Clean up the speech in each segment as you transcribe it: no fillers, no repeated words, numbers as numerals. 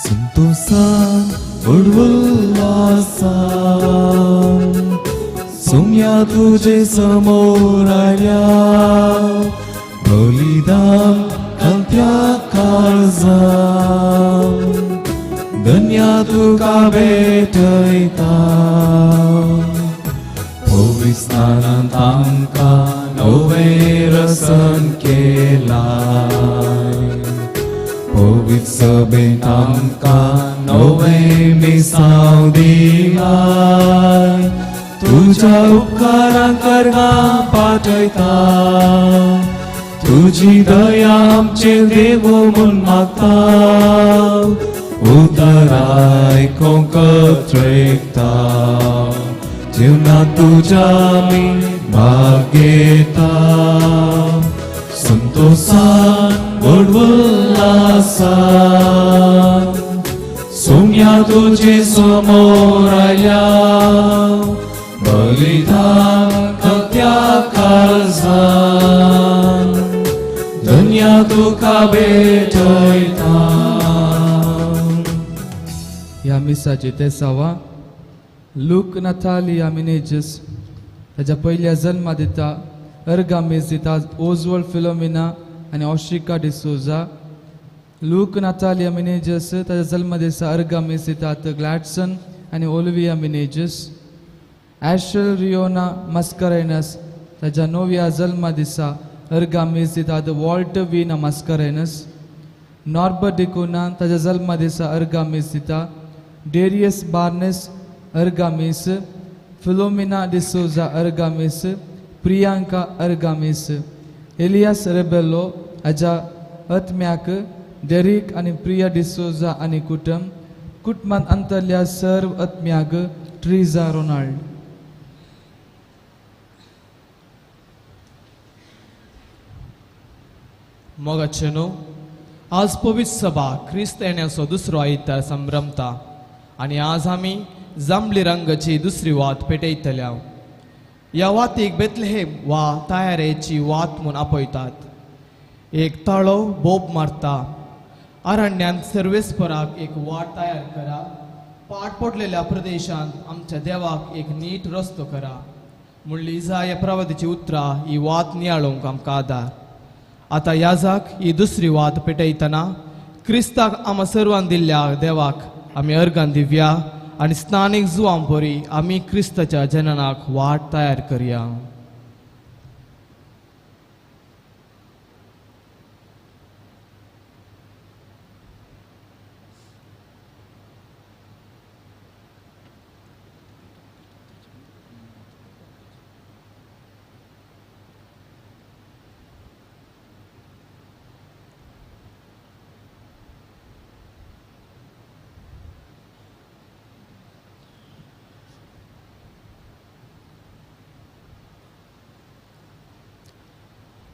संतोषान उडवल्लासान सोम्या तुजे समोर आयल्या बलिदान खंत्या काळजान धन्या तुका भेटयता पवित्र स्नानान तांकां नवें रसन केलाय पवित्र सभेंत आमकां नवें मिसांव दिलाय तुज्या उपकारांक अर्गां पाठयता तुजी दया आमचेर देवो म्हूण मागता उतर आयकोंक त्रेकता जिवनांत तुज्या आमी भाग घेता संतोषान व्हड उल्हासान सोम्या तुजे समोर आयल्या बलिदान खत्या काळजान धन्या तुका भेटयता. ह्या मिसाचे तेसावा लूक नथालिया मिनेजस ताच्या पयल्या जल्मा दिता अर्गा मीस दिता ओजवल फिलोमिना आनी ऑश्रिका डिसोजा. लूक नथालिया मिनेजस ताच्या जल्मा दिसा अर्गा मीस दितात ग्लॅडसन आनी ओलिविया मिनेजस. ॲशल रियोना मस्करेनस ताच्या नव्या जल्मा दिसा अर्गा मीस दितात वॉल्ट वीना मस्करेनस. नॉर्बर्ट डिकुना ताच्या जल्मा दिसा अर्गा मीस दिता डेरियस बार्नेस अर्गा मीस, फिलोमिना डिसोजा अर्गा मीस, प्रियांका अर्गा मीस, एलियास रेबेलो हाज्या आत्म्याक डेरीक आनी प्रिया डिसोजा आनी कुटुंब कुटुंबांत अंतरल्या सर्व आत्म्याक ट्रिजा रोनाल्ड. मोगाचे न्हू आज पवित्र सभा क्रिस्त येण्याचो दुसरो आयतार संभ्रमता आनी आज आमी जांबली रंगाची दुसरी वात पेटयतल्या. ह्या वातीक बेतलेहेम वा तयारेची वात म्हूण आपयतात. एक ताळो बोब मारता, अरण्यांत सर्वेस्पराक एक वाट तयार करा, पाट पडलेल्या प्रदेशांत आमच्या देवाक एक नीट रस्तो करा म्हणली इजाया प्रवादीची उतरां ही वात नियाळूंक आमकां आदार. आतां याजाक ही दुसरी वात पेटयतना क्रिस्ताक आमा सर्वान दिल्ल्या देवाक आमी अर्गान दिवया आनी स्नानीक जुवां परी आमी क्रिस्ताच्या जननाक वाट तयार करया.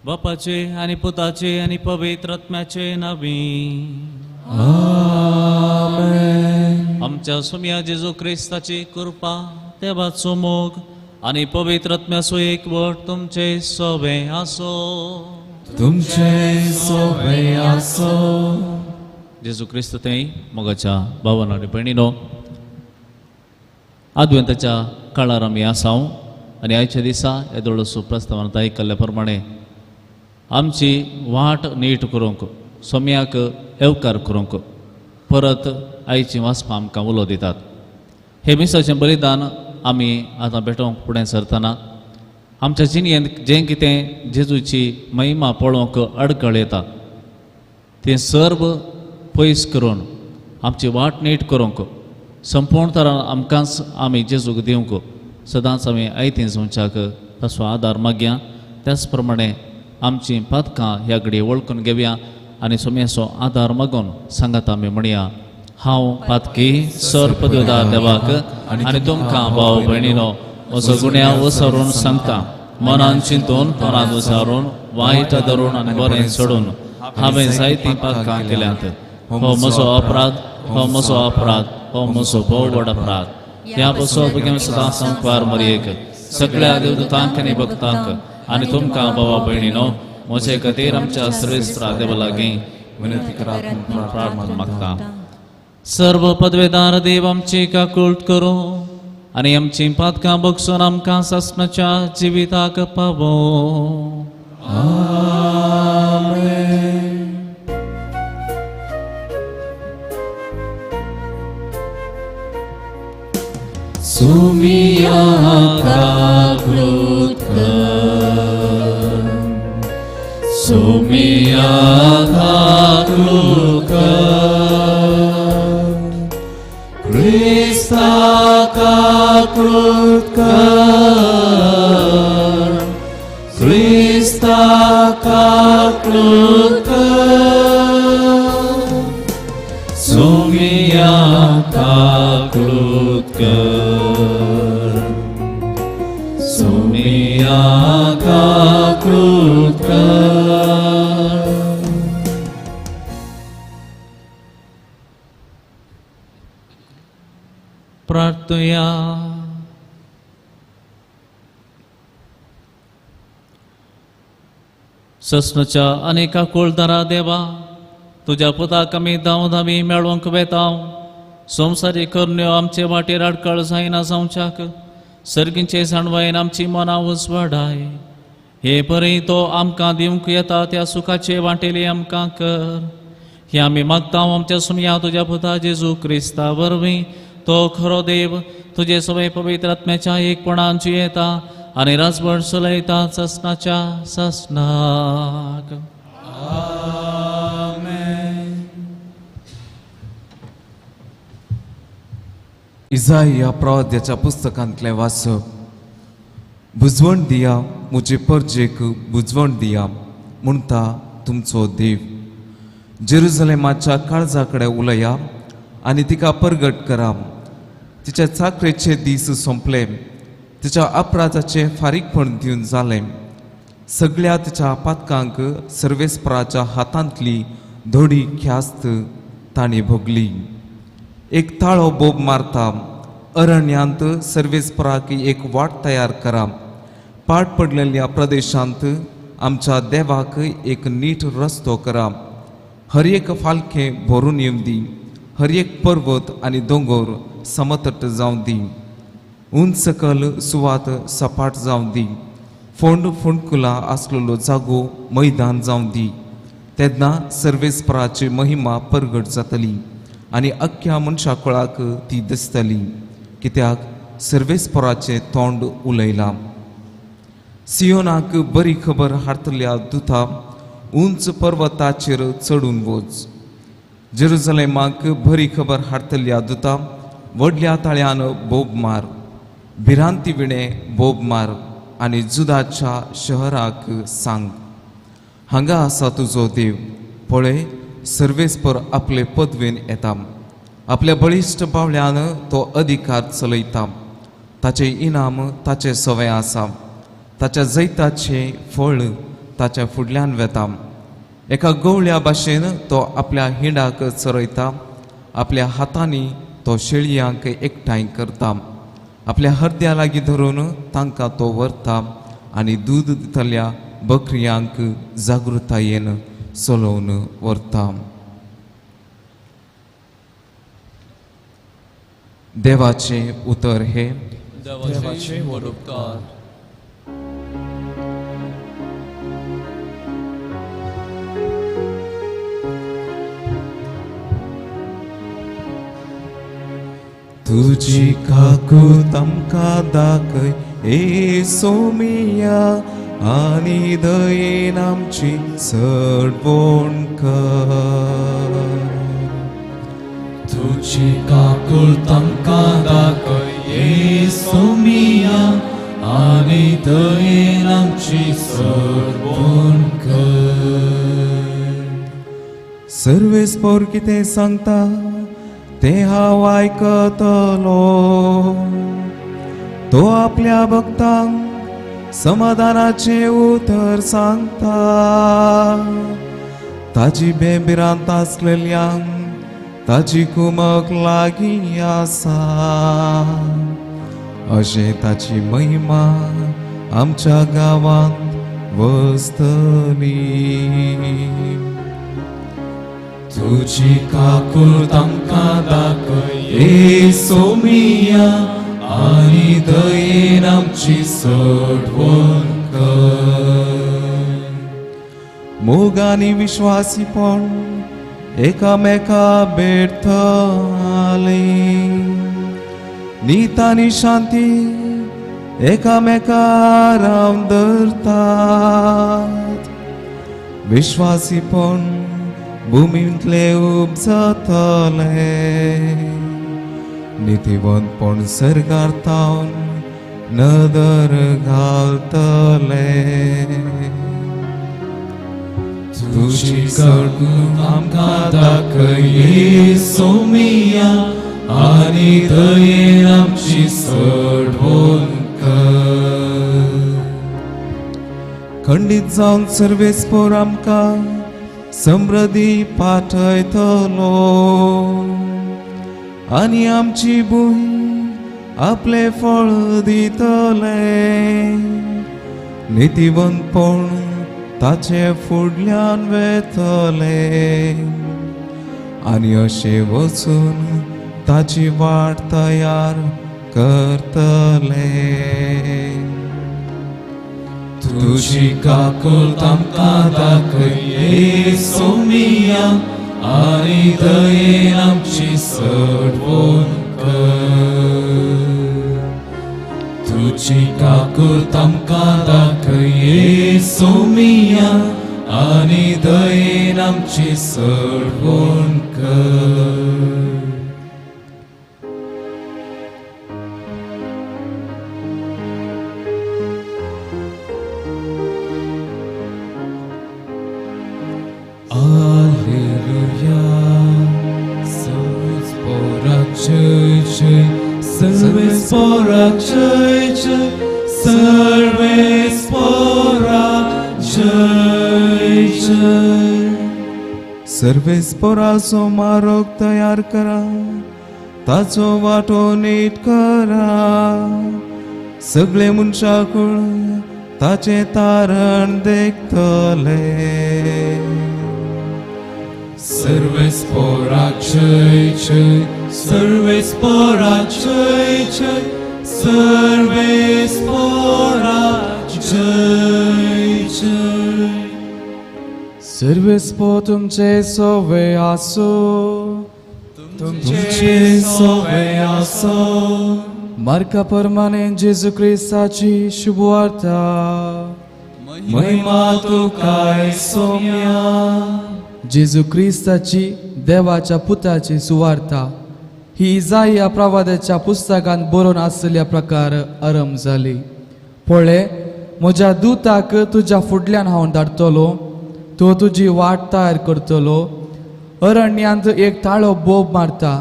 बापाचे आनी पुताचे आनी पवित्र आत्म्याचे नावी आमेन. आमच्या सोम्या जेजू क्रिस्ताची कृपा, देवाचो मोग आनी पवित्र आत्म्याचो एकवट तुमचे सोबे आसो. तुमचे सोबे आसो. जेजू क्रिस्त थंय मोगाच्या भावान आनी भयणीनो, आदवेंताच्या काळार आमी आसाव आनी आयच्या दिसा येदोळसो प्रस्तावान आयकल्ल्या प्रमाणे आमची वाट नीट करूंक, सोम्याक येवकार करूंक परत आयची वाचपां आमकां उलो दितात. हे मिसाचें बलिदान आमी आतां भेटोवंक फुडें सरतना आमच्या जिणेंत जें कितें जेजूची महिमा पळोवंक अडकळ येता तें सर्व पयस करून आमची वाट नीट करूंक संपूर्ण तरान आमकांच आमी जेजूक दिवंक सदांच आमी आयतीं जावच्याक ताचो आदार मागया. त्याच प्रमाणे आमची पातकां ह्या घडये वळखून घेवया आनी सोम्याचो आदार मागून सांगात आमी म्हणया, हांव पातकी सर पदवीदार देवाक आनी तुमकां भाव भयणीनो म्हजो गुन्यांव वसरून सांगता, मनान चिंतून तोंडान उचारून वायट धरून आनी बरें सोडून हांवें जायतीं पातकां केल्यांत. हो म्हजो अपराध, हो म्हजो अपराध, हो म्हजो भोव व्हड अपराध. ह्या पसो भुरग्यां सदां संकवार मरयेक सगळ्या देवदूतांक आनी भक्तांक आनी तुमकां भावा भयणीनो म्हजे खातीर आमच्या सर्वेस्परा देवा लागीं विनंती करात म्हूण प्रार्थना मागता. सर्व पदवेदार देव आमची काकूट करूं आनी आमची पातकां बगसून आमकां सासणाच्या जिविताक पावो. सुमिया काकूट कर, सुमिया काकूट कर, क्रिस्ता काकूट कर, क्रिस्ता काकूट कर, सुमिया काकूट कर, सुमिया काकूट कर. प्रार्थुया. सस्नच्या अनेका कुळदारा देवा, तुज्या पुताक आमी धांव धावी मेळोवंक वेता. संवसारीक करण्यो आमचे वाटेर आडखळ जायना जावच्याक सर्गींचे जाणवायेन आमची मनां उजवाडाय. हे परी तो आमकां दिवंक येता त्या सुखाचे वांटेली आमकां कर. हे आमी मागता आमच्या सुमया तुज्या पुता जेजू क्रिस्ता वरवीं. तो खरो देव तुजे सवय पवित्र आत्म्याच्या एकपणान जियेता आनी राजवट चलयता सासणाच्या सासणाक. इजाई प्रवाद्याच्या पुस्तकांतलें वाचप. बुजवण दिया म्हजे परजेक, बुजवण दिया म्हणटा तुमचो देव. जेरुजलेमाच्या काळजा कडेन उलया आनी तिका परगट करा. तिच्या चाकरेचे दीस सोंपले, तिच्या अपराधाचें फारीकपण दिवन जालें. सगळ्या तिच्या पातकांक सर्वेस्पराच्या हातांतली धोडी ख्यास्त तांणी भोगली. एक ताळो बोब मारता, अरण्यांत सर्वेस्पराक एक वाट तयार करा. पाड पडलेल्या प्रदेशांत आमच्या देवाक एक नीट रस्तो करा. हर एक फालकें भरून येवं दी, हर एक पर्वत आनी दोंगोर समतट जावं दी. उंच सकल सुवात सपाट जावं दी, फोंड फोंडकुलां आसलेलो जागो मैदान जावं दी. तेन्ना सर्वेस्पराची महिमा परगट जातली आनी अख्ख्या मनशा कुळाक ती दिसतली, कित्याक सर्वेस्पराचें तोंड उलयलां. सियोनाक बरी खबर हाडटल्या दुता, उंच पर्वताचेर चडून वच. जेरुजलेमाक बरी खबर हाडटल्या दुता, व्हडल्या ताळ्यान बोब मार, भिरांती विणें बोब मार आनी जुदाच्या शहराक सांग, हांगा आसा तुजो देव. पळय, सर्वेस्पर आपले पदवेन येता, आपल्या बळिश्ट बावल्यान तो अधिकार चलयता. ताचें इनाम ताचें सवें आसा, ताच्या जैताचें फळ ताच्या फुडल्यान वेता. एका गवळ्या भाशेन तो आपल्या हिंडाक चरयता, आपल्या हातांनी तो शेळयांक एकठांय करता. आपल्या हरद्या लागीं धरून तांकां तो व्हरता आनी दूद दितल्या बकऱ्यांक जागृतायेन चलोवन व्हरता. देवाचें उतर हें. देवाचे व्हड उपकार. तुजी काकूत आमकां दाखय ए सोमिया, आनी दयेन आमची सडवण कर. तुजी काकूत आमकां दाखय ए सोमिया, आनी दयेन आमची सडवण कर. सर्वेस्पर कितें सांगता तें हांव आयकतलो. तो आपल्या भक्तांक समाधानाचें उतर सांगता. ताजी बेभिरांत आसलेल्यांक ताजी कुमक लागीं आसा. अशें ताची महिमा आमच्या गांवांत वसतली. तुजी काकूळ तांकां दाखय ये सोमिया आनी दयेन आमची सडवण कर. मोग आनी विश्वासीपण एकामेका भेटतली, नीत आनी शांती एकामेका रावन धरतात, विश्वासीपण भुमींतले उपजतले, नितीवंतपण सर्गार तावन नदर घालतले. तुजी काकूळ आमकां दाखय ये सोमिया आनी दयेन आमची सडवण कर. खंडीत जावन सर्वेस्पोर आमकां समृद्धी पाठयतलो आनी आमची भूंय आपलें फळ दितले, नितीवंतपण ताचे फुडल्यान वेतले आनी अशें वचून ताची वाट तयार करतले. तुजी काकूळ आमकां दाखय ये सोमिया आनी दयेन आमची सडवण कर. तुजी काकूळ आमकां दाखय ये सोमिया आनी दयेन आमची सडवण कर. Alleluia, सर्वेस पोराक जय जय, सर्वेस पोराक जय जय, सर्वेस पोराक जय जय. सर्वेस्पोराचो मारोग तयार करा, ताचो वाटो नीट करा, सगळे मनशाकूळ ताचें तारण देखतले. सर्वेस पोराक जय जय, सर्वेस पोराक जय जय, सर्वेस पोराक जय जय. सर्वेस्पो तुमचे सोवे आसो, तुमचे सोवे आसो. मार्का प्रमाणे जेजू क्रिस्ताची शुभवार्ता. महिमा तुकाय सोम्या. जेजू क्रिस्ताची देवाच्या पुताची सुवार्ता ही इजाया प्रवादाच्या पुस्तकांत बरोवन आसलेल्या प्रकार आरंभ जाली. पळय, म्हज्या दुताक तुज्या फुडल्यान हांव धाडटलो, तो तुजी वाट तयार करतलो. अरण्यांत एक ताळो बोब मारता,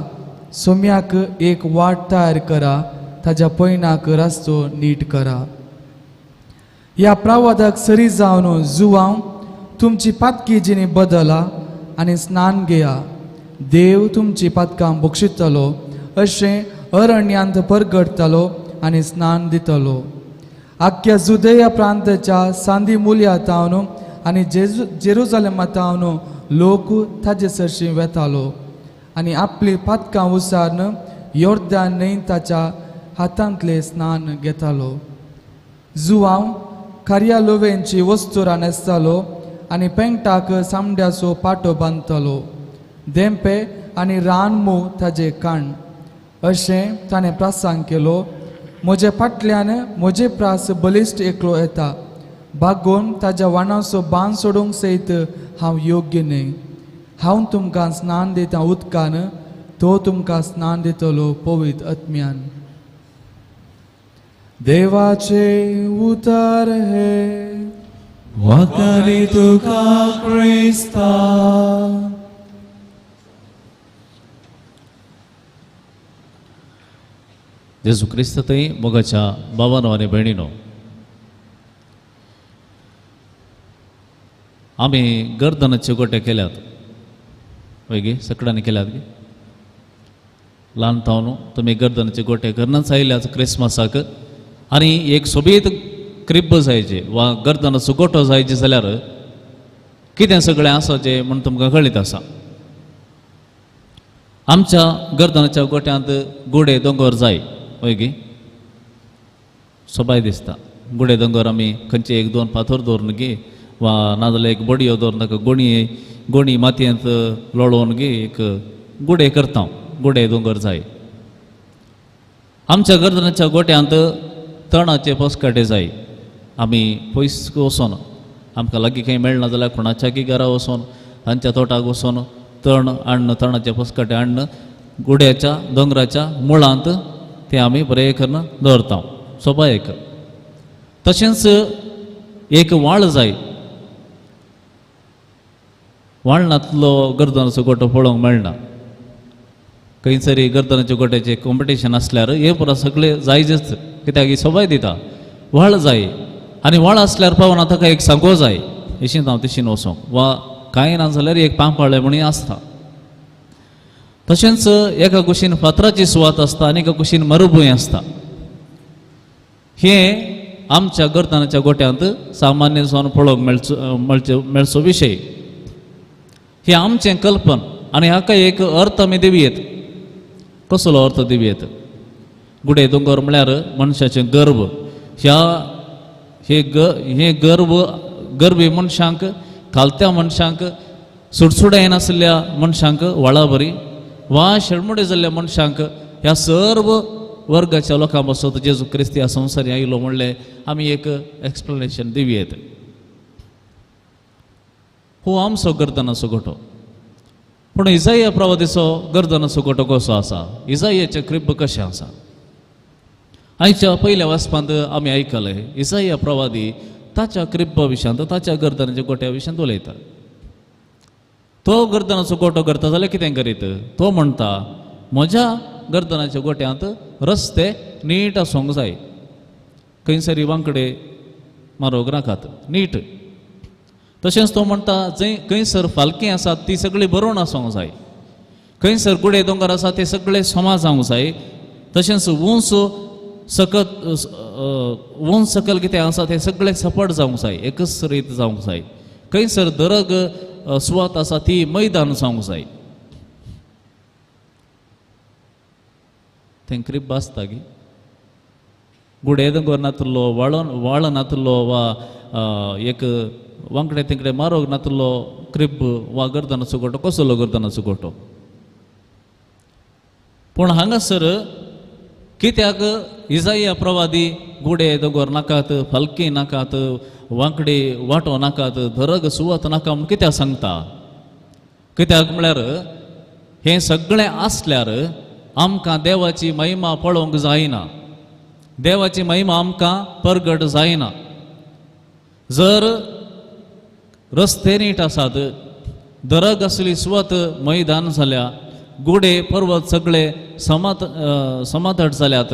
सोम्याक एक वाट तयार करा, ताज्या पयणाक रस्तो नीट करा. ह्या प्रवादाक सरी जावन जुवांव तुमची पातकी जिणी बदला आनी स्नान घेया, देव तुमची पातकां बक्षितलो अशें अरण्यांत परगटतलो आनी स्नान दितलो. आख्या जुदया प्रांताच्या सांदी मुल्या तावन आनी जेरुजलेमा तावन लोक ताजे सरशीं वेतालो आनी आपली पातकां उसारून योर्दान न्हंय ताच्या हातांतलें स्नान घेतालो. जुवांव खारया लोवेंची वस्तुरां न्हेसतालो आनी पेंगटाक सामड्याचो पाटो बांदतालो. देंपे आनी रानमू ताजे काण अशें ताणें प्रासांग केलो. म्हजे फाटल्यान म्हजे प्रास बलिश्ट एकलो येता, बागोवन ताज्या वाणाचो बांद सोडूंक सयत हांव योग्य न्हय. हांव तुमकां स्नान दिता उदकान, तो तुमकां स्नान दितलो पवित्र आत्म्यान. देवाचे उतर हे. वाखारी तुका क्रिस्ता. जेजू क्रिस्त थंय मोगाच्या बाबानो आनी भयणीनो, आमी गर्दनाचे गोटे केल्यात हय गे, सगळ्यांनी केल्यात गे. ल्हान तावन तुमी गर्दनाचे गोटे करनाच आयल्यात क्रिसमसाक. आनी एक सोबीत क्रिब्ब जायचे वा गर्दनाचो गोटो जायचे जाल्यार कितें सगळें आसा जें म्हूण तुमकां कळीत आसा. आमच्या गर्दनाच्या गोट्यांत गुडे दोंगर जाय हय गी सोबाय दिसता. गुडे दोंगर आमी खंयचे एक दोन फातर दवरून गी वा नाजाल्यार एक बडयो दवरून ताका गोणी गोणी मातयेंत लोळोवन गी एक गुडे करता, गुडे दोंगर जाय. आमच्या गर्दनाच्या गोट्यांत तणाचे पोसकाटे जाय. आमी पयस वचोन आमकां लागीं खंय मेळना जाल्यार कोणाच्या की घरा वचोन तांच्या तोटाक वचोन तण हाडून तणाचे पोसकाटे हाडून गुड्याच्या दोंगराच्या मुळांत ते आमी बरें करून दवरता सोबायक. तशेंच एक वाळ जाय. वाळ नातलो गर्दनाचो गोटो पळोवंक मेळना. खंयसरी गर्दनाच्या गोट्याचें कॉम्पिटिशन आसल्यार हे पुरो सगळें जायजच, कित्याक ही सोबाय दिता. वाळ जाय आनी वाळ आसल्यार पावना ताका एक सांगो जाय, हेशीन हांव तेशीन वचोंक वा कांय ना जाल्यार एक पांपाळें म्हणून आसता. तशेंच एका कुशीन फातराची सुवात आसता आनी एका कुशीन मरुभूंय आसता. हें आमच्या गर्दनाच्या गोट्यांत सामान्य जावन पळोवंक मेळचो मेळचो विशय. हें आमचें कल्पन आनी हाका एक अर्थ आमी दिवयेत. कसलो अर्थ दिवयेत? गुडे दोंगर म्हळ्यार मनशाचें गर्व. ह्या हे हे गर्व गर्वी मनशांक, खालत्या मनशांक, सुडसुडाय नासल्या मनशांक, वाळाबरी वा शेळमुडे जाल्ल्या मनशांक, ह्या सर्व वर्गाच्या लोकां पासत जेजू क्रिस्त ह्या संवसारी आयलो म्हणलें आमी एक एक्सप्लेनेशन दिवयेत. हो आमचो गर्दनाचो गोटो. पूण इजाया प्रवादीचो गर्दनाचो गोटो कसो आसा? इजायाचें क्रिब कशें आसा? आयच्या पयल्या वाचपांत आमी आयकलें इजाया प्रवादी ताच्या क्रिब्बा विशयांत, ताच्या गर्दनाच्या गोट्या विशयांत उलयता. तो गर्दनाचो गोटो करता जाल्यार कितें करीत? तो म्हणटा म्हज्या गर्दनाच्या गोट्यांत रस्ते नीट आसूंक जाय, खंयसरी वांकडे मारोंक नाकात, नीट. तशेंच तो म्हणटा जंय खंयसर फालकी आसात ती सगळी बरोवन आसूंक जाय, खंयसर गुडे दोंगर आसा ते सगळे समा जावंक जाय. तशेंच उंच सकत उंच सकल कितें आसा तें सगळें सपाट जावंक जाय, एकच रीत जावंक जाय. खंयसर दरग सुवात आसा ती मैदान जावंक जाय. थंय क्रिब आसता गी गुडे दोंगर नातलो, वाळोन वाळ नातलो वा एक वांकडे तिकडे मारोग नातलो क्रिब वा गर्दनाचो गोटो कसलो गर्दनाचो गोटो. पूण हांगासर कित्याक इजाया प्रवादी गुडे दोंगर नाकात, फालकी नाकात, वांकडे वांटो नाकात, धरग सुवात नाका म्हूण कित्याक सांगता? कित्याक म्हळ्यार हें सगळें आसल्यार आमकां देवाची महिमा पळोवंक जायना, देवाची महिमा आमकां परगट जायना. जर रस्ते नीट आसात, दरग आसली सुवात मैदान जाल्या, गुडे पर्वत सगळे समातट जाल्यात,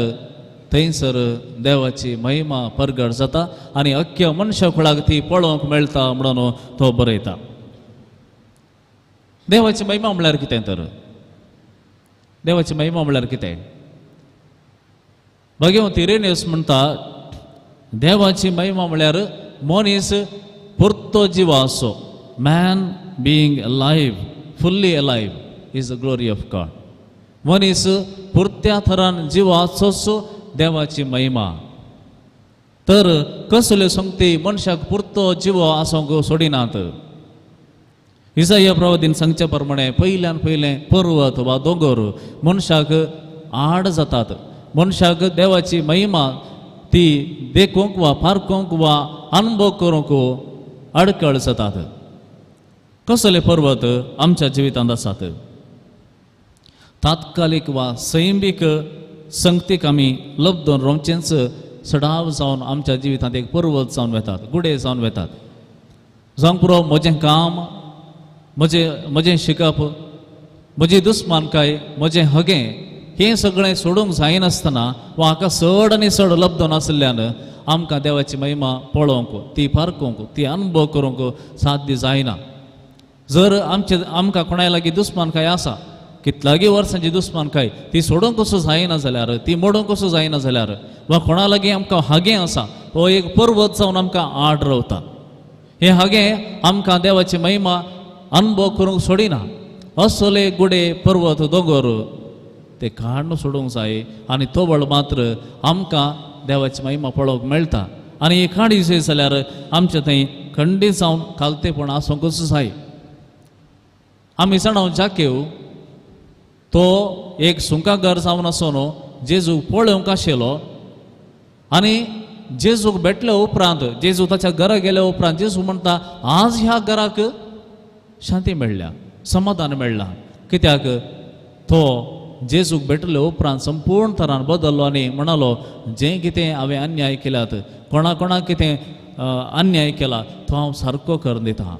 थंयसर देवाची महिमा परगट जाता आनी अख्ख्या मनशा कुळाक ती पळोवंक मेळटा म्हणून तो बरयता. देवाची महिमा म्हळ्यार कितें तर? देवाची महिमा म्हळ्यार कितें? भगवंत इरेनियस म्हणटा देवाची महिमा म्हळ्यार मनीस पुरतो जिवा आसो, man being alive, fully alive is the glory of God. मनीस पुरत्या थरान जिवा आसचोच देवाची महिमा. तर कसल्यो संगती मनशाक पुरतो जिवो आसूंक सोडिनात. इजाया प्रवादीन सांगचे प्रमाणे पयल्यान पयलें पर्वत वा दोंगर मनशाक आड जातात. मनशाक देवाची महिमा ती देखूंक वा पारखूंक वा अनुभव करूंक आडखळ जातात. कसले पर्वत आमच्या जिवितांत आसात? तात्कालीक वा सैमीक संगतीक आमी लब्दून रोमचेंच सडाव जावन आमच्या जिवितांत एक पर्वत जावन वेतात, गुडे जावन वेतात. जावंक पुरो म्हजें काम, म्हजें म्हजें शिकप, म्हजी दुस्मानकाय, म्हजें हगें, हें सगळें सोडूंक जायनासतना वा हाका चड आनी चड लब्दून आशिल्ल्यान आमकां देवाची महिमा पळोवंक, ती पारखूंक, ती अनुभव करूंक साध्य जायना. जर आमचे आमकां कोणाय लागीं दुस्मानकाय आसा, कितलागी वर्सांची दुस्मानकाय, ती सोडूंक कसो जायना जाल्यार, ती मोडूंक कसो जायना जाल्यार, वा कोणा लागीं आमकां हागें आसा, हो एक पर्वत जावन आमकां आड रावता. हें हागें आमकां देवाची महिमा अनुभव करूंक सोडिना. असले गुडे पर्वत दोंगर ते काडून सोडूंक जाय आनी तवळ मात्र आमकां देवाची महिमा पळोवंक मेळटा. आनी ही काडी जाय जाल्यार आमचे थंय खंडीत जावन खालतेपण आसूंकच जाय. आमी जाणां जाकेव तो एक सुंकागर जावन आसून जेजूक पळोवंक आशिल्लो आनी जेजूक भेटले उपरांत जेजू ताच्या घरा गेल्या उपरांत जेजू म्हणटा आज ह्या घराक शांती मेळ्ळ्या, समाधान मेळ्ळां. कित्याक तो जेजूक भेटले उपरांत संपूर्ण तरान बदल्लो आनी म्हणालो जें कितें हांवें अन्याय केल्यात, कोणा कोणाक कितें अन्याय केला तो हांव सारको करून दिता,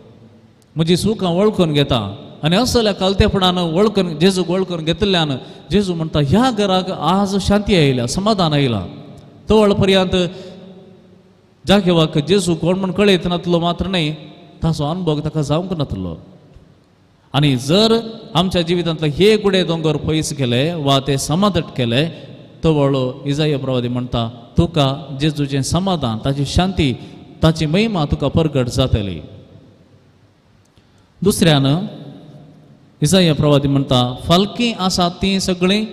म्हजी सुखां वळखून घेता. आनी असल्या कालतेपणान वळखून जेजूक वळखून घेतिल्ल्यान जेजू म्हणटा ह्या घराक आज शांती आयल्या, समाधान आयलां. तवळ पर्यंत जागेवाक जेजू कोण म्हण कळयत नातलो मात्र न्हय, ताचो अनुभव ताका जावंक नातलो. आनी जर आमच्या जिवितांतले हे गुडे दोंगर पयस केले वा ते समाधान केले तवळ इजाय प्रवादी म्हणटा तुका जेजूचें समाधान, ताची शांती, ताची महिमा तुका परगट जातली. दुसऱ्यान इजाय प्रवादी म्हणटा फालकी आसा ती सगळीं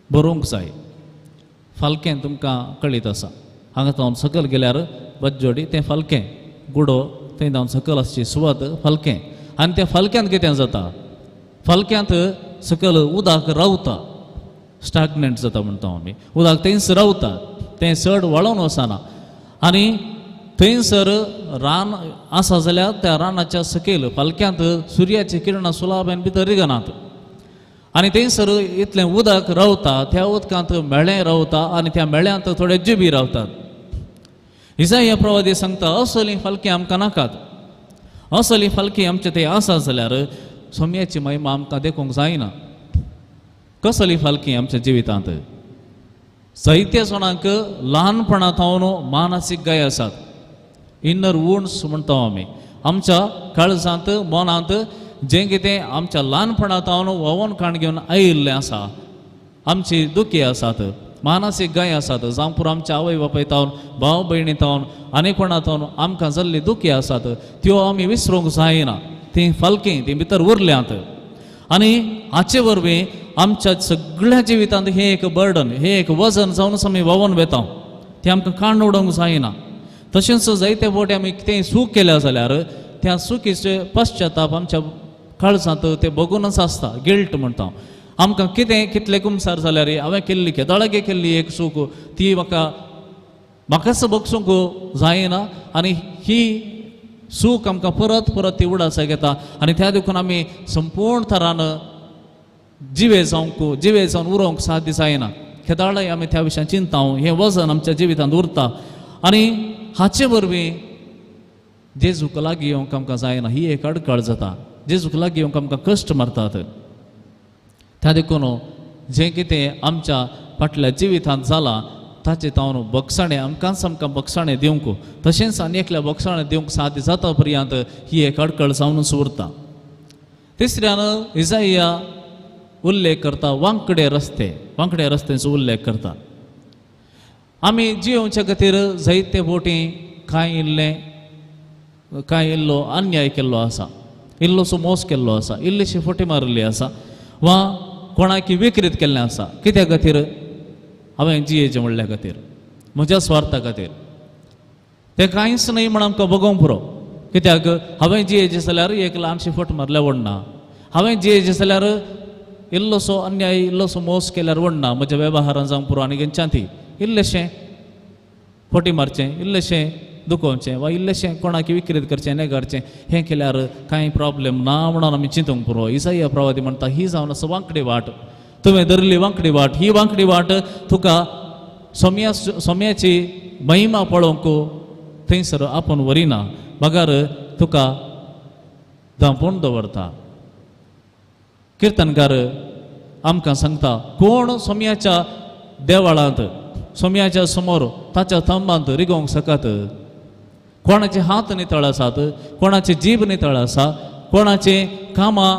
बरोवंक जाय. फालकें तुमकां कळीत आसा, हांगा जावन सकयल गेल्यार बज्जोडी तें फालकें, गुडो थंय जावन सकयल आसची सुवात फालकें. आनी त्या फालक्यांत कितें जाता, फालक्यांत सकयल उदक रावता, स्टागनंट जाता म्हणटा आमी, उदक थंयच रावता, तें चड व्हाळोवन वचना. आनी थंयसर रान आसा जाल्यार त्या रानाच्या सकयल फालक्यांत सुर्याची किरणां सुलाबेन भितर रिगनात आनी थंयसर इतलें उदक रावता, त्या उदकांत मेळें रावता आनी त्या मेळ्यांत थोडे जिबी रावतात. इजाय प्रवादी सांगता असली फालकी आमकां नाकात, असली फालकी आमचे ते आसा जाल्यार सोम्याची महिमा आमकां देखूंक जायना. कसली फालकी आमच्या जिवितांत? जायत्या जाणांक ल्हानपणा थावन मानसीक गाय आसात, इनर वुंड्स म्हणटा आमी. आमच्या काळजांत मनांत जें कितें आमच्या ल्हानपणा थावन व्हांवोन काण घेवन आयिल्लें आसा, आमची दुखी आसात, मानसीक गाय आसात, जावं पुरो आमच्या आवय बापाय थावन, भाव भयणी थावन आनी कोणा थावन आमकां जाल्ली दुखी आसात त्यो आमी विसरूंक जायना. तीं फालकी तीं भितर उरल्यांत आनी हाचे वरवीं आमच्या सगळ्या जिवितांत हें एक बर्डन, हें एक वजन जावन आमी व्हांवोन वेता, तें आमकां काण उडोवंक जायना. तशेंच जायते फावटी आमी कितेंय चूक केल्या जाल्यार त्या चुकीचे पश्चाताप आमच्या काळजांत ते बगूनच आसता, गिल्ट म्हणटा. आमकां कितें कितले कुमसार जाल्यार हांवें केल्ली केदळागे केल्ली एक चूक ती म्हाका म्हाकाच बगसूंक जायना आनी ही चूक आमकां परत परत ती उडासाक येता आनी त्या देखून आमी संपूर्ण तरान जिवे जावंक जिवे जावन उरोवंक साध्य जायना. केदाळाय आमी त्या विशयान चिंता, हें वजन आमच्या जिवितांत उरता आनी हाचे वरवीं जेजूक लागीं येवंक आमकां जायना, ही एक अडकळ जाता. जेजूक लागीं येवंक आमकां कश्ट मारतात. त्या देखून जें कितें आमच्या फाटल्या जिवितांत जालां ताचें तावन बगसाणें आमकांच आमकां बगसाणें दिवंक, तशेंच आनी एकल्या बगसाणें दिवंक साध्य जाता पर्यंत ही एक अडकळ जावनूच उरता. तिसऱ्यान इजाया उल्लेख करता वांकडे रस्ते, वांकडे रस्त्यांचो उल्लेख करता. आमी जियोवच्या खातीर जायते बोटी कांय इल्लें कांय इल्लो अन्याय केल्लो आसा, इल्लोसो मोस केल्लो आसा, इल्लीशी फोटी मारिल्ली आसा वा कोणाकी विक्रीत केल्लें आसा. कित्या खातीर? हांवें जियेचें म्हणल्या खातीर, म्हज्या स्वार्था खातीर. तें कांयच न्हय म्हण आमकां बगोवंक पुरो. कित्याक हांवें जियेचें जाल्यार एक ल्हानशी फट मारल्यार व्हडना, हांवें जियेचें जाल्यार इल्लोसो अन्याय इल्लोसो मोस केल्यार व्हडना, म्हज्या वेव्हारान जावंक पुरो आनी खंयच्यान ती इल्लेशें फटी मारचें, इल्लेशें दुखोवचें वा इल्लेशें कोणाक विक्रीत करचें, नेगारचें, हें केल्यार कांय प्रॉब्लेम ना म्हणून आमी चिंतूंक पुरो. इसाया प्रवादी म्हणटा ही जावन आसा वांकडी वाट, तुवें धरली वांकडी वाट, ही वांकडी वाट तुका सोम्या सोम्याची महिमा पळोवंक थंयसर आपूण व्हरिना, बगर तुका धांपून दवरता. किर्तनकार आमकां सांगता कोण सोम्याच्या देवळांत सोम्याच्या समोर ताच्या थंबांत रिगोवंक शकत? कोणाचे हात नितळ आसात, कोणाचे जीब नितळ आसा, कोणाचे कामां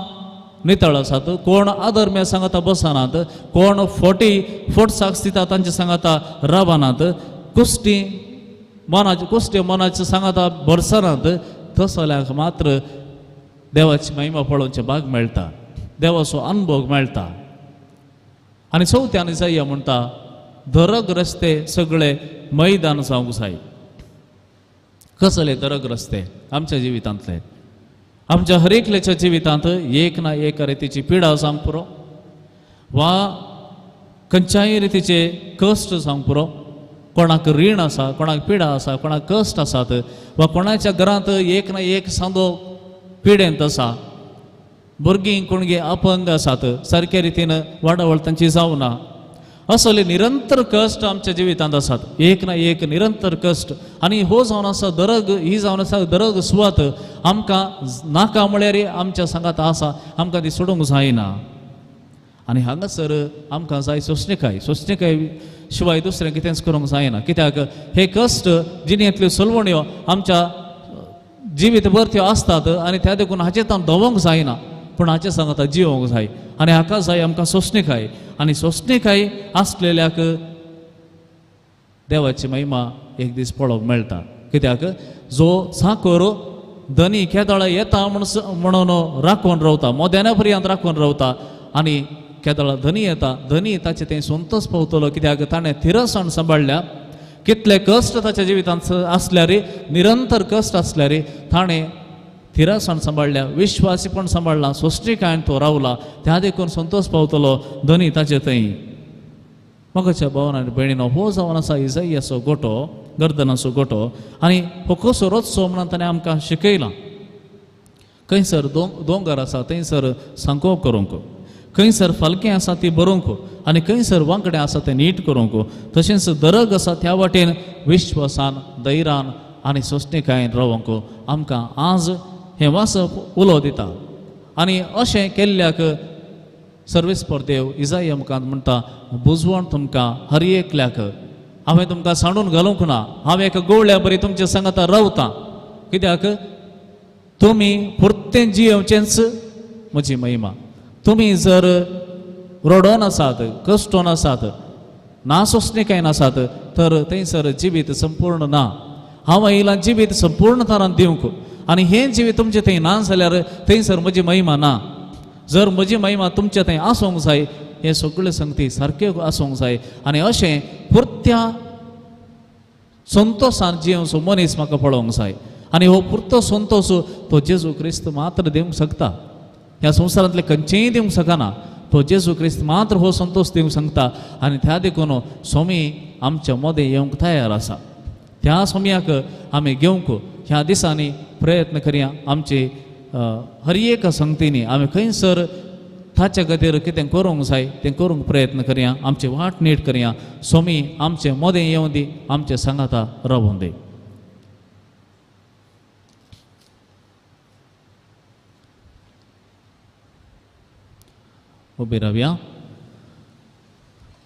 नितळ आसात, कोण आदर्म्या सांगाता बसनात, कोण फोटी फोट साक्ष दिता तांचे सांगाता रावनात, कुश्टी मनाचे कुश्टी मनाचे सांगाता भरसनात, तसल्यांक मात्र देवाची महिमा पळोवचे भाग मेळटा, देवाचो अनुभव मेळटा. आनी चवथ्यान इजाया म्हणटा दरग रस्ते सगळे मैदान जावंक जाय. कसले दरग रस्ते आमच्या जिवितांतले? आमच्या हर एकल्याच्या जिवितांत एक ना एक रितीची पिडा जावंक पुरो वा खंयच्याय रितीचे कश्ट जावंक पुरो. कोणाक रीण आसा, कोणाक पिडा आसा, कोणाक कश्ट आसात वा कोणाच्या घरांत एक ना एक सांदो पिडेंत आसा, भुरगीं कोणगे अपंग आसात, सारके रितीन वाडावळ तांची जावना, असले निरंतर कश्ट आमच्या जिवितांत आसात, एक ना एक निरंतर कश्ट. आनी हो जावन आसा दरग, ही जावन आसा दरग सुवात आमकां नाका म्हळ्यार आमच्या सांगात आसा, आमकां ती सोडूंक जायना. आनी हांगासर आमकां जाय सोंसणीकाय, सोंसणीकाय शिवाय दुसरें कितेंच करूंक जायना. कित्याक हे कश्ट जिणेंतल्यो सलवण्यो आमच्या जिवीतभर त्यो आसतात आनी त्या देखून हाचेर आमी दवोंक जायना, पूण हाचें सांगता जिवोंक जाय. आनी हाका जाय आमकां सोंसणीकाय, आनी सोंसणीकाय आसलेल्याक देवाची महिमा एक दीस पळोवंक मेळटा. कित्याक जो साकर धनी केदळा येता म्हणून राखून रावता, मोद्याना पर्यंत राखून रावता, आनी केदळा धनी येता, धनी ताचे तें संतोष पावतलो. कित्याक ताणें थिरसाण सांबाळ्ळ्या, कितले कश्ट ताच्या जिवितांत आसल्यार, निरंतर कश्ट आसल्यार ताणें थिरसाण सांबाळ्ळ्या, विश्वासीपण सांबाळ्ळा, सोंसणीकायेन तो रावला, त्या देखून संतोष पावतलो धनी ताचे थंय. मगाच्या भावान आनी भयणीनो, हो जावन आसा इजाइयाचो गोटो, गर्दनाचो गोटो, आनी हो कसो रोजचो म्हणून ताणें आमकां शिकयलां. खंयसर दोंगर आसा थंयसर सांको करूंक, खंयसर फालकें आसा ती बरोवंक, आनी खंयसर वांकडें आसा तें नीट करूंक. तशेंच दरग आसा त्या वाटेन विश्वासान, धैर्यान आनी सोंसणीकायेन रावंक आमकां आज हें वाचप उलो दिता. आनी अशें केल्ल्याक सर्वेस्पर देव इजाइया मुखार म्हणटा, बुजवण तुमकां हर एकल्याक हांवें तुमकां सांडून घालूंक ना, हांव एका गोवळ्या बरी तुमच्या सांगाता रावतां. कित्याक तुमी पुरतें जियेवचेंच म्हजी महिमा. तुमी जर रडोन आसात, कश्टोन आसात, ना सोंसणीकायेन आसात, तर थंयसर जिवीत संपूर्ण ना. हांव आयलां जिवीत संपूर्ण तरान दिवंक, आनी हें जिवीत तुमचें थंय ना जाल्यार थंयसर म्हजी महिमा ना. जर म्हजी महिमा तुमचे थंय आसूंक जाय, हे सगळे संगती सारक्यो आसूंक जाय. आनी अशें पुरत्या संतोशान जियेवचो मनीस म्हाका पळोवंक जाय. आनी हो पुरतो संतोश तो जेजू क्रिस्त मात्र दिवंक शकता, ह्या संवसारांतले खंयचेंय दिवंक शकना, तो जेजू क्रिस्त मात्र हो संतोश दिवंक शकता. आनी त्या देखून स्वामी आमच्या मदें येवंक तयार आसा. त्या स्वाम्याक आमी घेवंक ह्या दिसांनी प्रयत्न करया. आमचे हर एका संगतींनी आमी खंयसर ताच्या खातीर कितें करूंक जाय तें करूंक प्रयत्न करया, आमची वाट नीट करया. स्वामी आमचे मदें येवं दी, आमचे सांगाता रावूं दी. उबी रावया.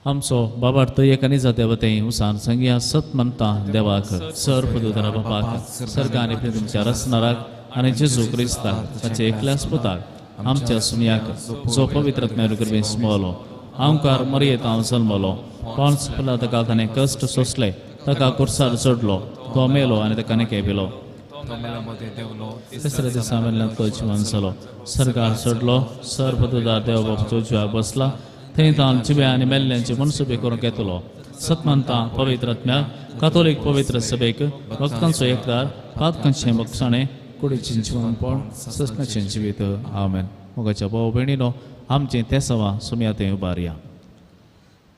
आमचो बाबार्थ एक आनी देवते उसान संग्या सत म्हणटा देवाक सर पदुधरा बापाक सर्ग आनी तुमच्या रसनाराक आनी जेजू क्रिस्ताक ताचे एकल्याच पुताक आमच्या सुमयाक जो पवित्र कृपेन स्मलो आमकार मरयेत हांव जल्मलो पांच फुलां ताका ताणें कश्ट सोंसले, ताका कुर्सार चडलो, तो मेलो आनी ताका नेके पिलो, तिसऱ्या दिसा मेल्ल्यान तो जिवन जालो, सरकार चडलो, सर पदुदार देव बापाचो जिवाक बसला, थंय ताण जिव्या आनी मेल्ल्यांची मनसुबी करूंक येतलो. सतमानता पवित्र आत्म्याक कातोलीक पवित्र सभेक भक्तांचो एकदार पातकांचें बक्षाणें कुडीचें जिवनपण ससनाचें जिवीत. आमेन. मोगाच्या भाव भयणीनो, आमचें तेसवा सुमया थंय उबारया.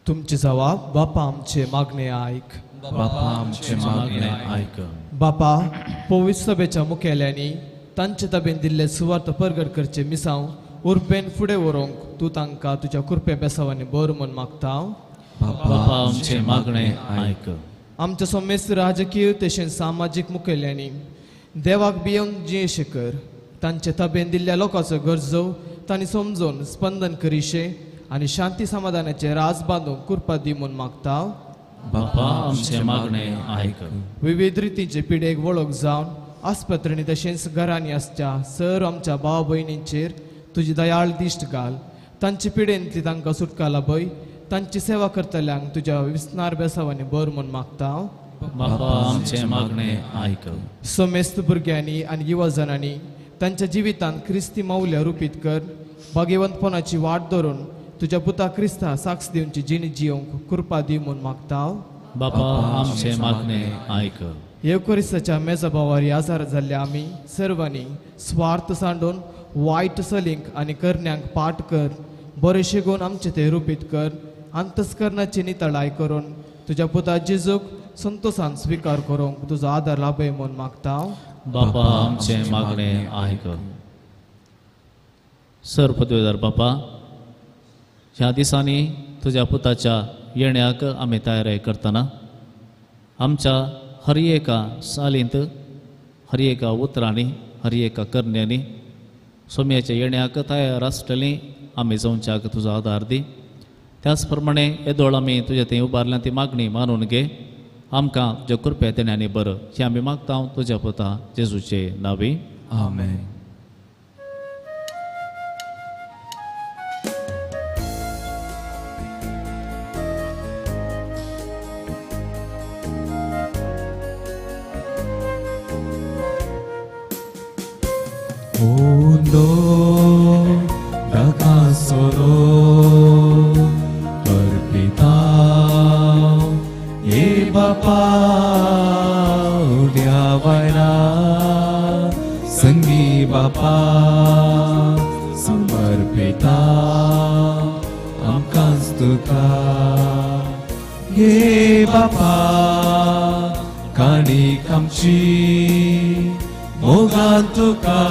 तुमची जवाब बापा आमचे मागणे आयक, बापा आमचे मागणे आयक. बापा पवित्र सभेच्या मुखेल्यांनी तांचे ताबेन दिल्ले सुवार्थ परगट करचे मिसांव उर्बेन फुडें व्हरूंक तूं तांकां तुज्या कृपे बेसावांनी बर म्हूण मागता. बापा आमचे मागणे आयक. आमच्या समेस्त राजकीय तशेंच सामाजीक मुखेल्यांनी देवाक भियेवन जियेशे कर, तांचे ताबेन दिल्ल्या लोकांचो गरजो तांणी समजून स्पंदन करिशे आनी शांती समाधानाचे राज बांदूंक कृपा दी म्हूण मागता. बापा आमचे मागणे आयक. विविध रितीचे पिडेक वळख जावन आस्पत्रेंनी तशेंच घरांनी आसच्या सर आमच्या भाव भयणींचेर तुजी दयाळ दिश्ट घाल, तांचे पिडेंतली तांकां सुटका लाभय, तांची सेवा करतल्यांक तुज्या विस्नार बेसावांनी बर म्हूण मागता. बापा आमचे मागणे आयक. समेस्त भुरग्यांनी आनी युवा जणांनी तांच्या जिवितांत क्रिस्ती मौल्या रुपीत कर. भाग्यवंतपणाची वाट धरून तुज्या पुता क्रिस्ता साक्ष दिवची जिणी जियोंक कृपा दी म्हूण मागता. बापा आमचे मागणे आयक. येवकोरिस्ताच्या मेजबावार याजार जाल्ल्या आमी सर्वांनी स्वार्थ सांडून वायट सलींक आनी करण्यांक पाठ कर. बरें शिगोवन आमचें तें रुपीत कर. अंतस्करणाची नितळाय करून तुज्या पुता जेजूक संतोसान स्विकार करूंक तुजो आदार लाभय म्हूण मागता. बापा आमचे मागणे आयक. सर पदवेदार बापा, ह्या दिसांनी तुज्या पुताच्या येण्याक आमी तयारी करतना आमच्या हर एका सालींत, हर एका उतरांनी, हर एका करण्यांनी सोम्याच्या येण्याक तयार आसतली आमी जावच्याक तुजो आदार दी. त्याच प्रमाणे येदोळ आमी तुज्या थंय उबारल्या ती मागणी मानून घे. आमकां तुज्या कृपया तेण्यानी बरं हें आमी मागता तुज्या पुता जेजूचे नांवी. आमेन. Undo dakasoro अर्पिता ये बापा उड्या वयरा संगी बापा समर्पिता आमकांच तुका ये बापा काणीक आमची मोगान तुका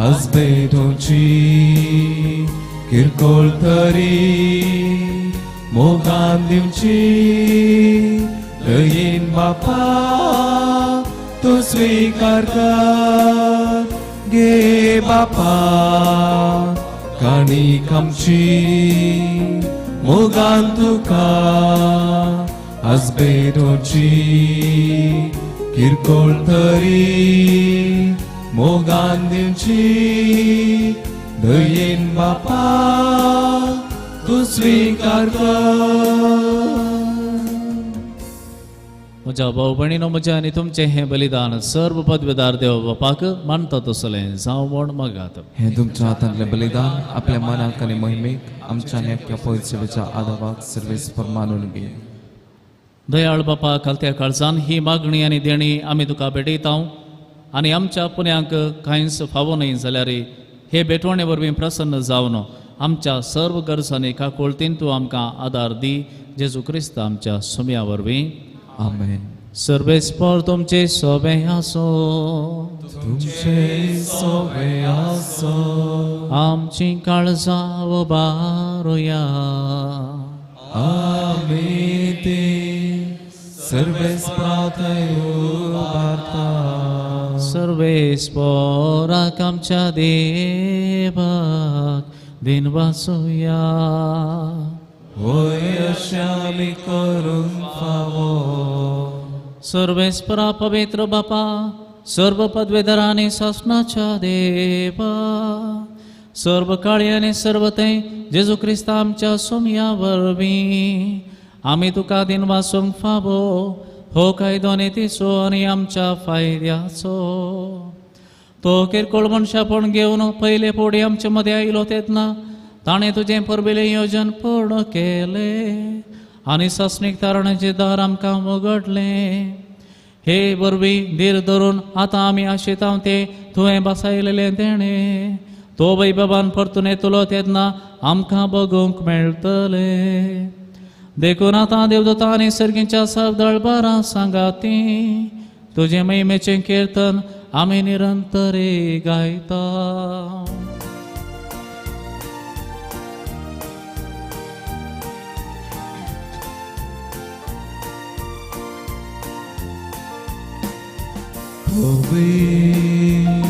आजबेटोची किरकोळ तरी मोगान दिवची दयेन बापा तूं स्विकार कर. गे बापा काणीक आमची मोगान तुका आजबेटोची किरकोळ तरी मोगान दिवची दयेन बापा तूं स्विकार कर. म्हज्या भाव भयणीनो, म्हज्या आनी तुमचें हें बलिदान सर्व पदवेदार देव बापाक मानता तसलें जावं म्हूण मागात. हें तुमच्या हातांतलें बलिदान आपल्या मनाक आनी मोहिमेक आमच्या आनी अख्ख्या पवित्र आदावाक सर्वेस मानून घे. दयाळ बापा, खालत्या काळजान ही मागणी आनी देणी आमी तुका भेटयता आनी आमच्या पुण्यांक कांयच फावो न्हय जाल्यार हे भेटवणे वरवीं प्रसन्न जावन आमच्या सर्व गरजांनी काकुळतीन तूं आमकां आदार दी. जेजू क्रिस्त आमच्या सुम्या वरवीं. आमेन. सर्वेस्पर तुमचे सोबे आसो. तुमचे सोबे आसो. आमची काळजां उबारुया. आमी ती सर्वेस्पराथंय उबारता. सर्वेस्पराक आमच्या देवाक दिनवासुया. होय अशें आमी करूंक फावो. सर्वेस्परा पवित्र बापा, सर्व पदवेदारांनी सासणाच्या देवा, सर्व काळी आनी सर्व थंय जेजू क्रिस्ता आमच्या सोमया वरवीं आमी तुका दिनवासूंक फावो. हो कायदो नितीचो आनी आमच्या फायद्याचो. तो किरकोळ मनशापण घेवन पयले फुडें आमचे मदें आयलो तेन्ना ताणें तुजें परबेलें योजन पूर्ण केलें आनी सासणीक तारणाचें दार आमकां उगडलें. हे वरवीं धीर धरून आतां आमी आशेता तें तुवें बसायलेलें देणें तो वैभवान परतून येतलो तेन्ना आमकां बगूंक मेळटलें. देखून आतां देवदूतां आनी सर्गींच्या दळबारां सांगाती तुजें महिमेचें किर्तन आमी निरंतरे गायता. पवित्र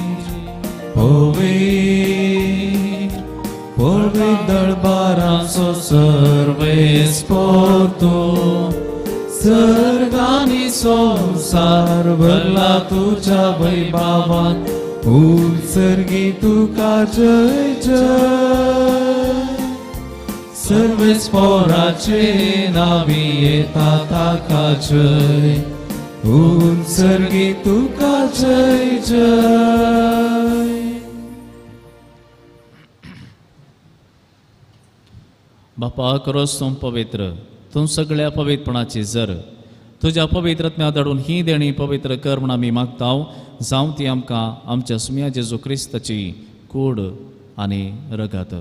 पवित्र पवित्र दळबारांचो सर्वेस्पर तूं सर्ग आनी संवसार भरला तुज्या वैभवान. उत्सर्गी तुका जय जय. सर्वेस्पराचे नांवी येता ताका जय. उत्सर्गी तुका जय जय. बापा करोस तूं पवित्र, तूं सगळ्या पवित्रपणाची जर तुज्या पवित्रत्म्या धाडून ही देणी पवित्र कर म्हण आमी मागता, जावं ती आमकां आमच्या सुम्या जेजू क्रिस्ताची कूड आनी रगत.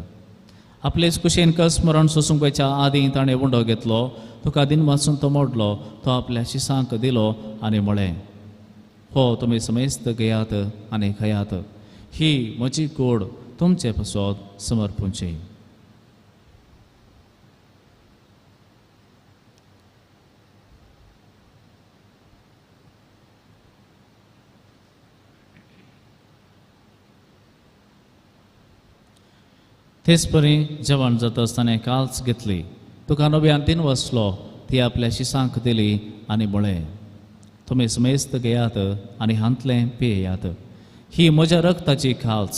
आपलेच कुशेन कस मरण सोसूंक वयच्या आदीं ताणें उंडो घेतलो, तुका दिन वाचून तो मोडलो, तो आपल्या शिसांक दिलो आनी म्हळें, हो तुमी समेस्त घेयात आनी खायात, ही म्हजी कूड तुमचे पासत समर्पूंची. तेच परी जेवण जाता आसतना काल्स घेतली, तुका नव्यान तीन वसलो, ती आपल्या शिसांक दिली आनी म्हळें, तुमी समेस्त घेयात आनी हांतलें पियेयात, ही म्हज्या रगताची काल्स,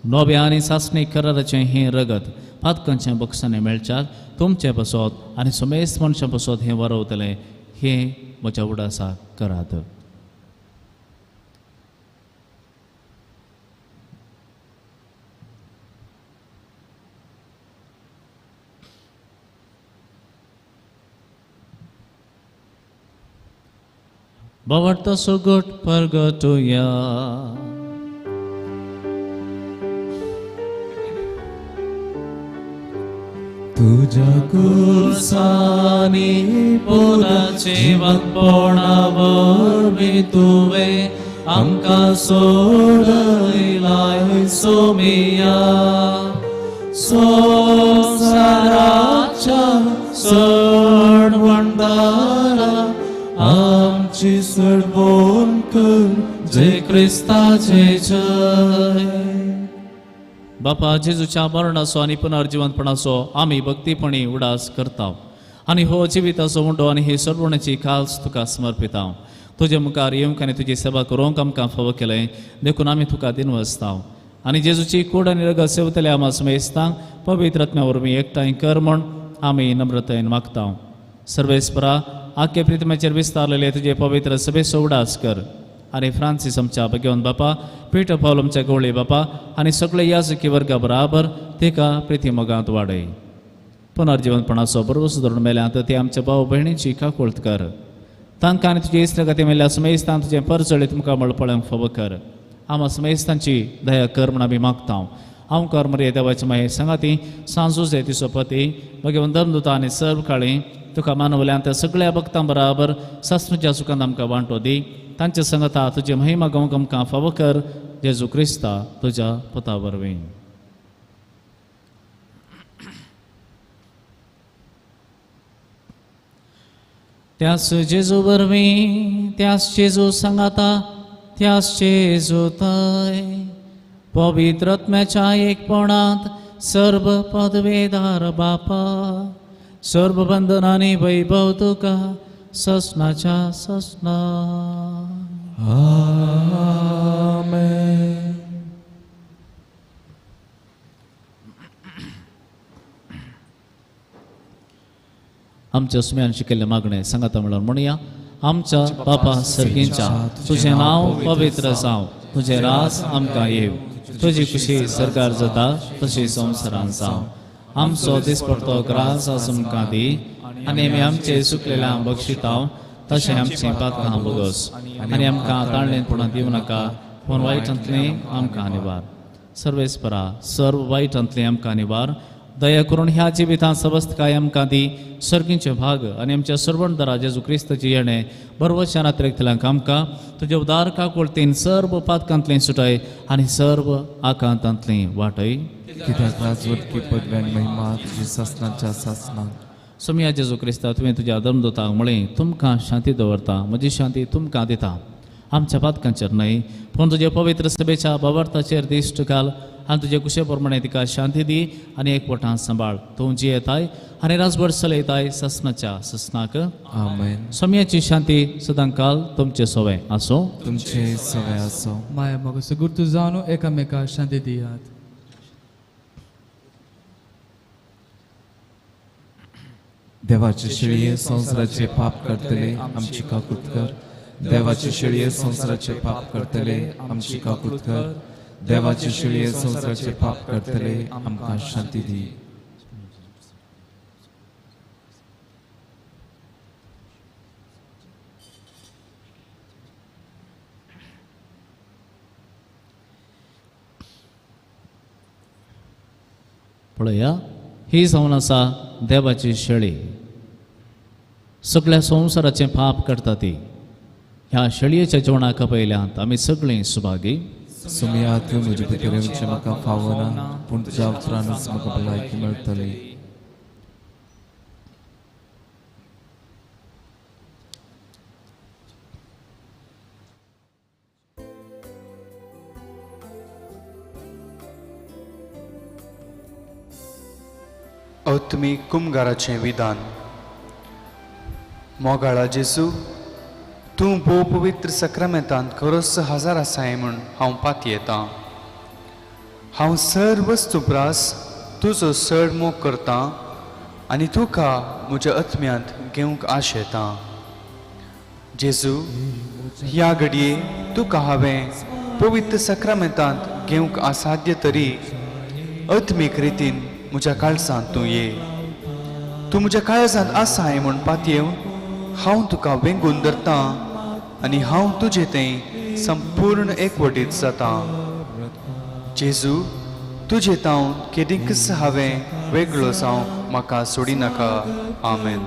नव्या आनी सासणी कराराचें हें रगत पातकांच्या बक्षांनी मेळच्याक तुमचे पासत आनी समेस्त मनशां पासत हें वरवतलें, हें म्हज्या उडासाक करात. बावडतो सुगट परगटुया. तुझ्या कुर्सानी पुनर्जिवंतपणा वरवीं तुवें आमकां सोडयलाय सोमिया. संवसाराच्या सणवंदारा आमची सडवण कर, जय क्रिस्ताचे जय. बापा जेजूच्या मरणाचो आनी पुनर्जिवंतपणाचो आमी भक्तीपणी उडास करता आनी हो जिविताचो उंडो आनी ही सरवणाची काल्स तुका समर्पिता. तुजे मुखार येवंक आनी तुजी सेवा करूंक आमकां फावो केलें देखून आमी तुका दिनवसता आनी जेजूची कूड आनी रगत सेवतल्या आमा समेस्तांक पवित्र आत्म्या वरवीं एकठांय कर म्हूण आमी नम्रतायेन मागता. सर्वेस्परा आख्खे प्रितमेचेर विस्तारलेले तुजे पवित्र सभेचो उडास कर आनी फ्रांसीस आमच्या भगवान बापा, पीटर पावल आमच्या गवळी बापा आनी सगळे याजकी वर्गा बराबर तिका प्रिती मोगांत वाडय. पुनर्जिवनपणाचो भरवसो धरून मेल्यात ते आमच्या भाव भयणीची काकुळट कर, तांकां आनी तुजे इश्टागती मेल्ल्या समेस्तान तुजें परजळीत मुखामळ पळोवंक फावो कर. आमा समेस्तांची दया कर म्हूण आमी मागता. हांव कर मरे देवाचे माये सांगाती सांजूजे तिचो पती भगवान धर्मदूता आनी सर्व काळी तुका मानवल्यान त्या सगळ्या भक्तां बराबर सासणीच्या सुखान आमकां वांटो दी. तांचे संगता तुजे महिमा गावंक आमकां फावो कर, जेजू क्रिस्ता तुज्या पुता वरवीं. त्यास जेजू वरवीं, त्यास जेजू सांगाता, त्यास जेजू थंय पवित्र आत्म्याच्या एकपणांत सर्व पदवेदार बापा, सर्व बंधनांनी वैभव तुका ससनाच्या ससना. आमेन. आमच्या सुम्यान शिकयल्लें मागणें सांगाता म्हणल्यार म्हणया. आमच्या बापा सर्गींच्या, तुजें नांव पवित्र जावं, तुजें राज आमकां येवं, तुजी खुशी सरकार जाता तशी संवसारान जावं. आमचो दिसपडतो ग्रास आज आमकां दी आनी आमी आमचे सुकलेल्या बक्षितां तशें आमचीं पातकां भोगोस आनी आमकां ताळ्ळें पूण दिवं नाका, पूण वायटांतलें आमकां निवार. सर्वेस्परा सर्व वायटांतलें आमकां निवार. दया करून ह्या जिवितांत सवस्तकाय आमकां दी. सर्गींचे भाग आनी आमच्या सर्वणदारा जेजू क्रिस्ताची येणें बरवशान अतिरिक्तल्यांक आमकां तुजे उदार काकुळतीन सर्व पातकांतलें सुटाय आनी सर्व आकांतांतलें वाटय. कित्याक राजवटकी पदवी आनी महिमा तुजी सासणाच्या सासणाक. सोमया जेजू क्रिस्ता, तुवें तुज्या धर्मदूतांक म्हळें, तुमकां शांती दवरता, म्हजी शांती तुमकां दिता. आमच्या पातकांचेर न्हय पूण तुजे पवित्र सभेच्या बाबार्थाचेर दिश्ट घाल आनी तुजे कुशे प्रमाणे तिका शांती दी आनी एकवटान सांबाळ. तूं जियेताय आनी राजभर चलयताय ससनाच्या ससनाक. आमेन. सोमयाची शांती सदांकाल तुमचे सवे आसूं. तुमचे सवे आसूं. माया मग सगुर्तू जावन एकामेका शांती दियात. देवाचे शिळये संवसाराचे पाप करतले आमची काकूत कर. देवाचे शेळये संवसाराचे पाप करतले आमची काकूत कर. देवाचे शेळये संवसाराचे पाप करतले आमकां शांती दी. पळया ही जावन आसा देवाची शेळी, सगळ्या संवसाराचें पाप करता ती. ह्या शेळयेच्या जेवणाक पयल्यांत आमी सगळीं सुभागी. सुमया तूं म्हजे भितर येवचें म्हाका फावना, पूण तुज्या उतरानच म्हाका भलायकी मेळटली. आत्मीक कुमगाराचें विधान. मोगाळा जेजू, तूं भोव पवित्र सक्रामेंतांत खरोच हजार आसाय म्हूण हांव पातयेतां. हांव सर्व वस्तू प्रास तुजो चड मोग करतां आनी तुका म्हज्या आत्म्यांत घेवंक आशेतां. जेजू, ह्या घडये तुका हांवें पवित्र सक्रामेंतांत घेवंक असाध्य तरी आत्मीक रितीन म्हज्या काळजांत तूं ये. तूं म्हज्या काळजांत आसाय म्हूण पातयेवन हांव तुका वेंगून धरतां आनी हांव तुजे थंय संपूर्ण एकवटीत जातां. जेजू, तुजे तावन केदींकच हांवें वेगळो जावंक म्हाका सोडिनाका. आमेन.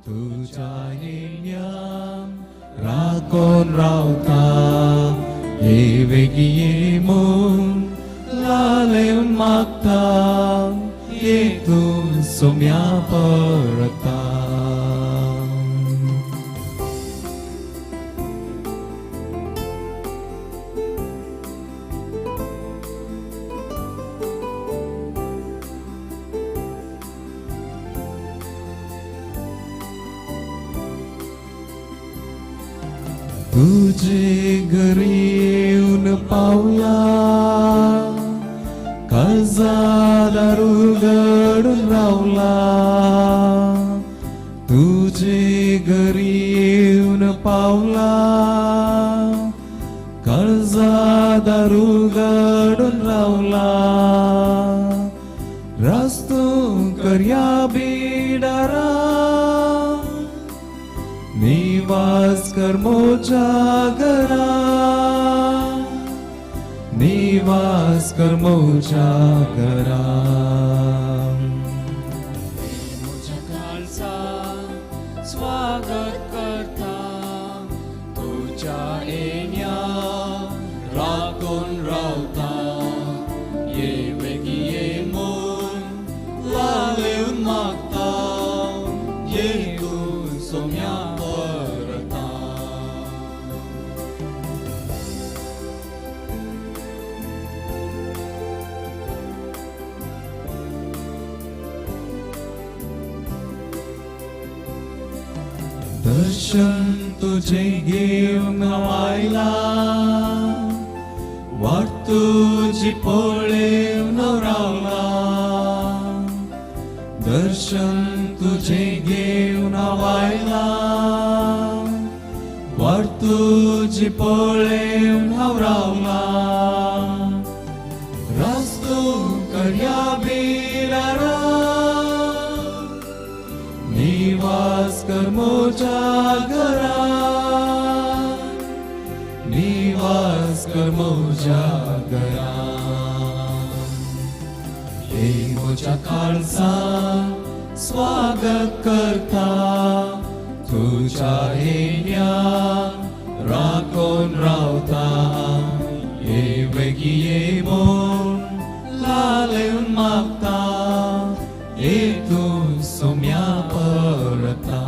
तुज्या येण्यान राखून रावता, ये वेगीं ये म्हूण लालेवन मागता, ये तूं सोम्या परता. तुझे घरी येवन पावया, काळजादार उगडून रावला. तुझे घरी येवन पावला, काळजादार उगडून रावला. रस्तो करया बिडारा, निवास कर मोजा घरा, निवास कर मोजा घरा. म्हज्या काळजा स्वागत करता, तुज्या येण्या राखून रावता. ये वेगीं ये म्हूण लालेवन मागता, ये तूं सोम्या परता. दर्शन तुझे घेवन आयला, वाट तुजी पळेवन रावला. दर्शन तुझे घेवन आयला, वाट तुजी पळेवन रावला. रस्तो करया बिरारा, निवास कर मोजा घरा, निवास कर मोजा घरा. ये मोजा काळजा स्वागत करता, तुझ्या येण्या राखून रावता. ये वेगीं ये म्हूण लालेवन मागता, ये तूं सोम्या परता.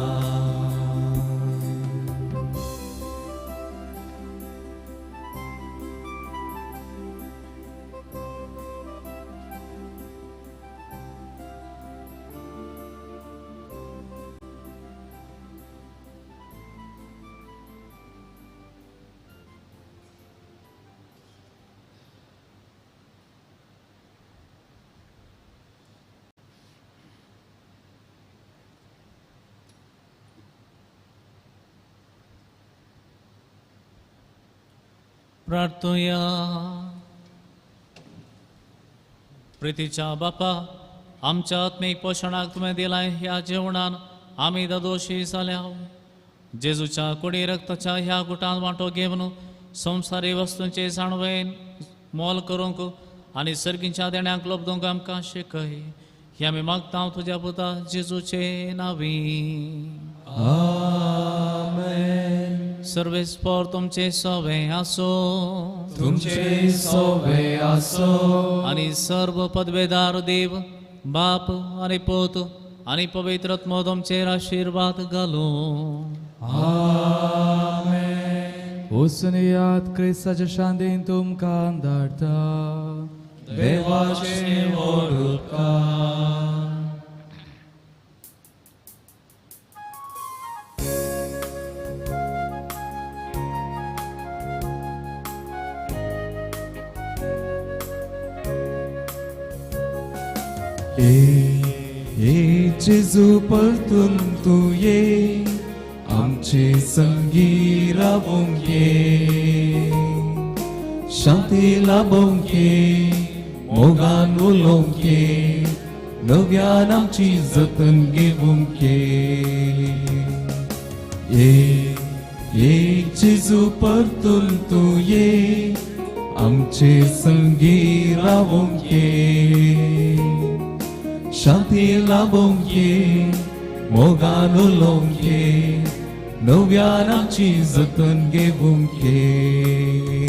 प्रार्थुया. प्रितीच्या बापा, आमच्या आत्मीक पोशणाक तुवें दिलाय ह्या जेवणान आमी ददोशी जाल्या. जेजूच्या कुडी रक्ताच्या ह्या गुटान वांटो घेवन संवसारी वस्तूंचे जाणवेन मोल करूंक आनी सर्गींच्या देण्यांक लब्दूंक आमकां शिकय. हे आमी मागता तुज्या पुता जेजूचे नांवी. आमेन. सर्वेस्पर तुमचे सवे आसो. तुमचे सवे आसो. आनी सर्व पदवेदार देव बाप आनी पूत आनी पवित्र आत्मो तुमचेर आशिर्वाद घालूं. आमेन. वचून याद क्रिस्ताच्या शांतीन तुमकां धाडटा. देवाचे व्हड उपकार. ए जेजू परतून तूं ये, आमचे संगी रावूंक ये, शांती लाभोवंक ये, मोगान उलोवंक ये, नव्यान आमची जतन घेवंक ये. ये जेजू परतून तूं ये, आमचे संगी रावूंक ये, शांती लाभोवंक ये, मोगान उलोवंक ये, नव्यान आमची जतन घेवंक ये.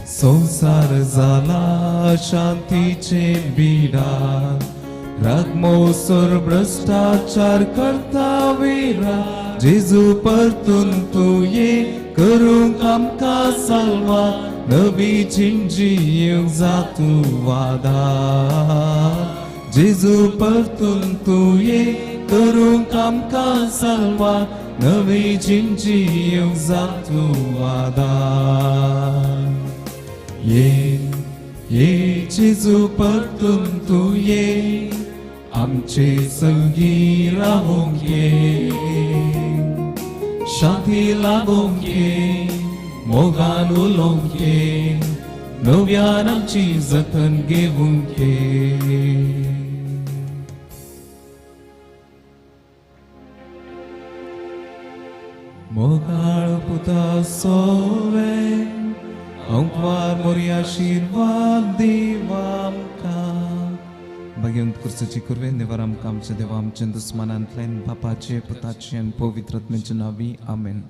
संवसार जाला शांतीचे बिडा, रागमोसर भ्रष्टाचार करता वेरा. जेजू परतून तूं ये, करूंक आमकां साल्वा, नवी जिंजी येवंक जातू वादार. जेजू परतून तूं ये, करूंक आमकां साल्वा, नवी जिंजी येवंक जातू वादार. ये ये जेजू परतून तूं ये, आमचे संगी रावूंक ये, शांती लाभोवंक ये, मोगान उलोवंक ये, नव्यान आमची जतन घेवंक ये. मोगाळ पुता सोवे अंकवार मोरी आशिर्वाद दिवा आमकां. भाग्यवंत कुर्साची कुरवे देवार आमकां आमच्या देवा आमच्या दुस्मानांतल्यान बापाचे पुताचे आनी पवित्र आत्म्याच्या नांवी. आमेन.